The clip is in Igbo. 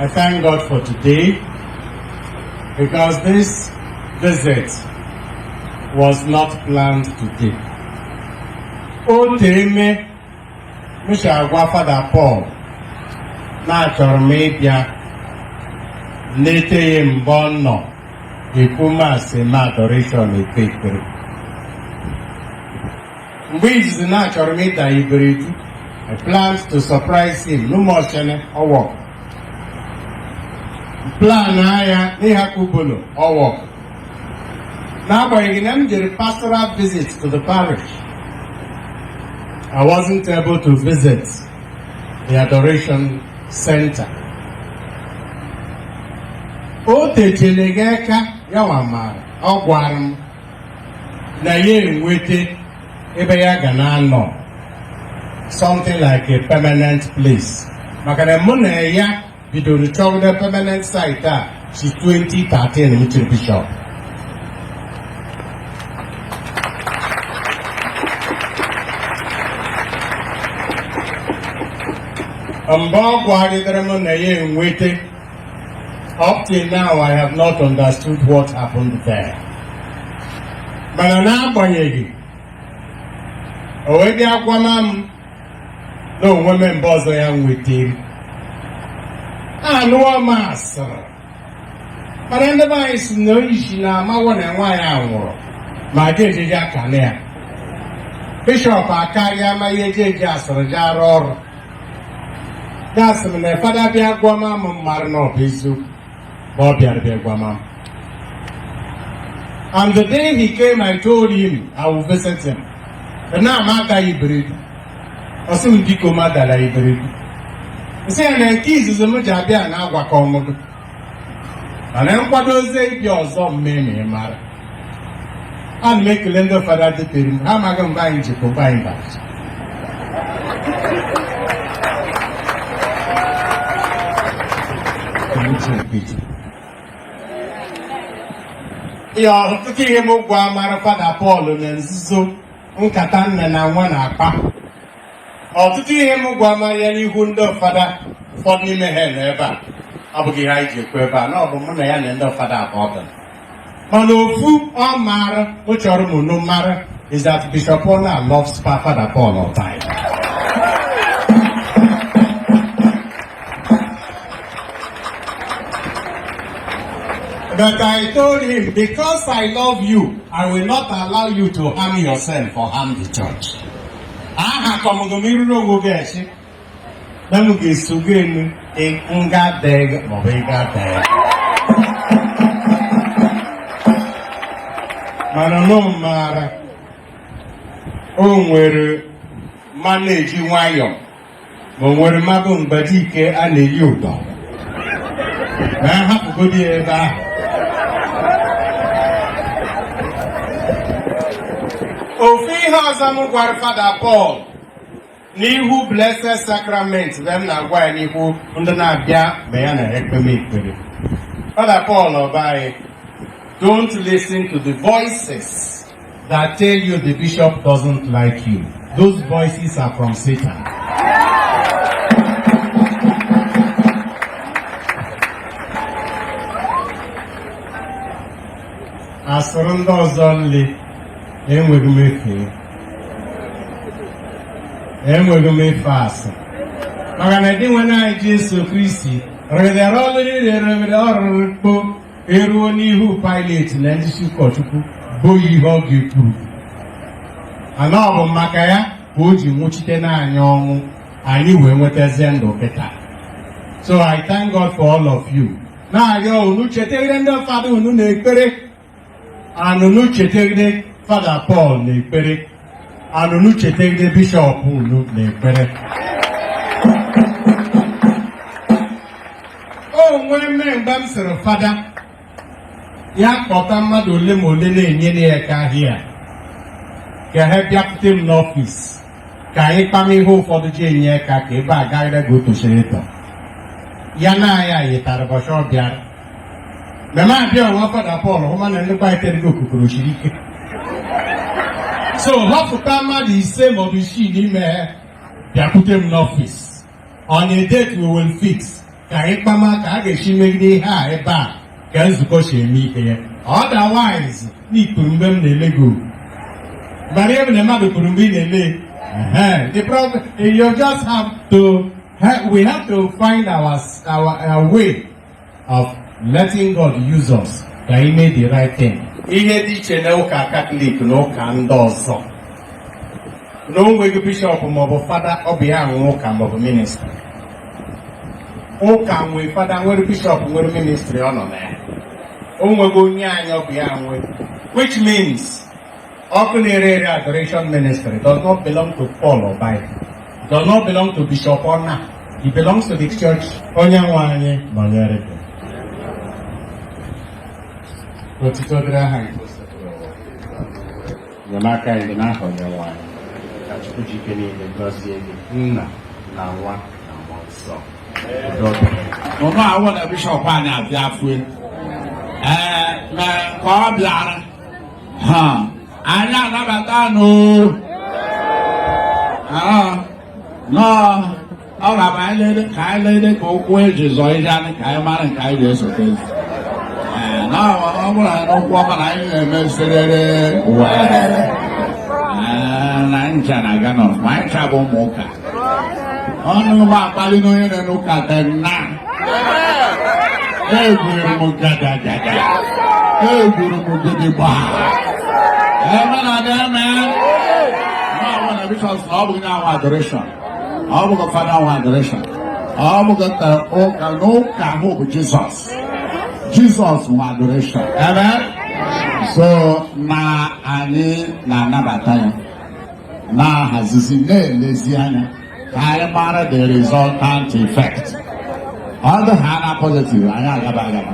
I thank God for today because this visit was not planned today. O teeme m si agwa Fada Paul na achọrọ m ịbịa lete ya mgbe ọ nọ ekwu Mass, eme adoration, ekpe ekpere. Mgbe izizi na achọrọ m ịda Iberedu, I planned to surprise him n'Ụmụọchene ọwọ plan ya n'Ihaku Ubolo ọwọ, n'agbanyeghị na m jere pastoral visit to the parish, I wasn't able to visit the adoration center. O techele gị aka ya nwa maara, ọ gwara m na ya enweta ebe ya ga na-anọ, something like a permanent place, maka na mụ na ya bidoro chọgide permanent site a si 2013 m chiri bishọp. Mgbe ọ gwagidere m na ya enweta, up till now I have not understood what happened there. Mana n'agbanyeghị, o wee bịa gwama m na onwe m mgbe ọzọ ya nwetara anụọ m asịrị, mana ndị be anyị si na isi na amawo na nwaanyị a nwụrụ ma ga ejiji akana ya. Bishọp akarịa ma ihe eji eji asịrị ji arụ ọrụ ya. Sị m na fada bịa gwa m mmarụ na ọ bụ eziokwu ma ọ bịara bịa gwa m. And the day he came, I told him I will visit him. But now m agaghị Iberedu. Ọ sị m biko m agala Iberedu. Nsị ya na nke izizi m ji abịa na agwakọ ọmụgụ, mana nkwadozie ịbịa ọzọ mme ma ị mara. Ana m ekele ndị fada dịpere m, ha amaghị mgbe anyị jikọ mgbe anyị bara. Ihe ọtụtụ ihe m gwa mara Fada Paul na nzuzo, nkata nne na nwa na-akpa, ọtụtụ ihe m gwa mara ya n'ihu ndị fada, ụfọdụ n'ime ha nọ ebe a, ọ bụghị ihe anyị ji ekwu ebe a na ọ bụ mụ na ya na ndị fada abụọ dị. Mana ofu ọ maara m chọrọ m unu mara is that Bishop Ona loves Fada Paul Otai. But I told him, because I love you, I will not allow you to harm yourself or harm the church. Aha kọmụgụ m iruru onwe gị echi na m ga-eso gị enu nga dee maọbụ ịga dee, mana nụ maara o nwere ma na-eji nwayọọ ma o nwere mabụ mgbaji ike a na-eyi ụdọ ma a hapụgodi ya ebe ahụ. Ofu ihe ọzọ m gwara Fada Paul n'ihu Blessed Sacrament, mgbe m na-agwa ya n'ihu ndị na-abịa mgbe ya na-ekpe m ekpere, Fada Paul Obayi, don't listen to the voices that tell you the bishop doesn't like you. Those voices are from Satan. Asịrị ndị ọzọ nle, enweghị m efe, enweghị m efe asị, maka na di nwe anyị Jesu Kristi rịdere ọlụ niile rịdere ọrụrụ kpo eruo n'ihu Pilate na ndị isi ụkọchukwu bụ ihe ọ ga-ekwuru, mana ọ bụ maka ya ka o ji nwụchite n'anyị ọnwụ, anyị wee nwetazie ndụ kịta. So I thank God for all of you. Na-arịọ unu chetegide ndị fada unu na-ekpere, anụnụ chetegide Fada Paul na-ekpere, anụnụ chetegide bishọp unu na-ekpere. O nwee mee mgbe m sịrị fada ya kpọta mmadụ ole ma ole na-enyere ya aka ahịa ka ha bịakwute m n'ọfịs ka anyị kpama ihe ụfọdụ ji enye aka ka ebe a gaghịrị ga otochiri ịtọ ya na ya yitara ụbọchị ọ bịara mgbe m abịa onwe Fada Paul hụ na ndị gbaịtere gị okukoro siri ike, so họpụta mmadụ ise maọbụ isii n'ime ha bịakwute m n'ọfịs on a date we will fix. Ka anyị kpama ka a ga-esi megide ihe a ebe a ka nzukọ si eme ihe ya. Otherwise, n'ikpuru mgbe m na-ele gị oku. Gbara ihe bụ na mmadụ kwuru mgbe ị na-ele. The problem, you just have to, we have to find our way of letting God use us ka anyị mee the right thing. Ihe dị iche na ụka Katọlik na ụka ndị ọzọ na o nweghị bishọp maọbụ fada ọ bụ ya nwe ụka maọbụ ministry. Ụka nwe fada, nwere bishọp, nwere ministry ọ nọ na ya. O nweghị onye anyị ọ bụ ya nwe, which means Ọkụ Na-ere Ere Adoration Ministry does not belong to Paul or Bible, does not belong to Bishop Ona. It belongs to the church. Onye nwe anyị nọnyere gị. Otito dịrị aha nke Osebụrụwa. Enyemaka anyị dị n'aha Onye nwe anyị. Ka Chukwu ji ike niile gọzie gị, Nna na Nwa na Mmụọ Nsọ. Udo dịrị gị. Ụnụ awụ na bishọp anyị abịa fue ee ma ka ọ bịara ha, anyị anabata nụ nọọ. Ọ ga-abụ anyị lele ka anyị lele ka ụkwụ eji zọọ ije anyị, ka anyị mara nke anyị ga-esote. Ee, na ọ bụrụ na ụkwụ ọma na anyị ga-eme sirere were. Ee, na ncha na-aga n'ọfụma. Anyị ncha bụ ụmụ ụka. Ọnụ m akpali n'onye nọ n'ụka dị nna. Egwuru m gadagada, egwuru m gidigba. Amen and amen. Na ọ bụ na bishọp na ọ bụghị na nwa adoration, ọ bụghị fada nwa adoration, ọ bụghị ka ụka na ụka ahụ bụ Jizọs. Jizọs nwe adoration. Amen. So na anyị na-anabata ya, na-ahazizi, na-elezi anya ka anyị mara the resultant effect. Ọ dị ha na positive, anyị agaba agaba.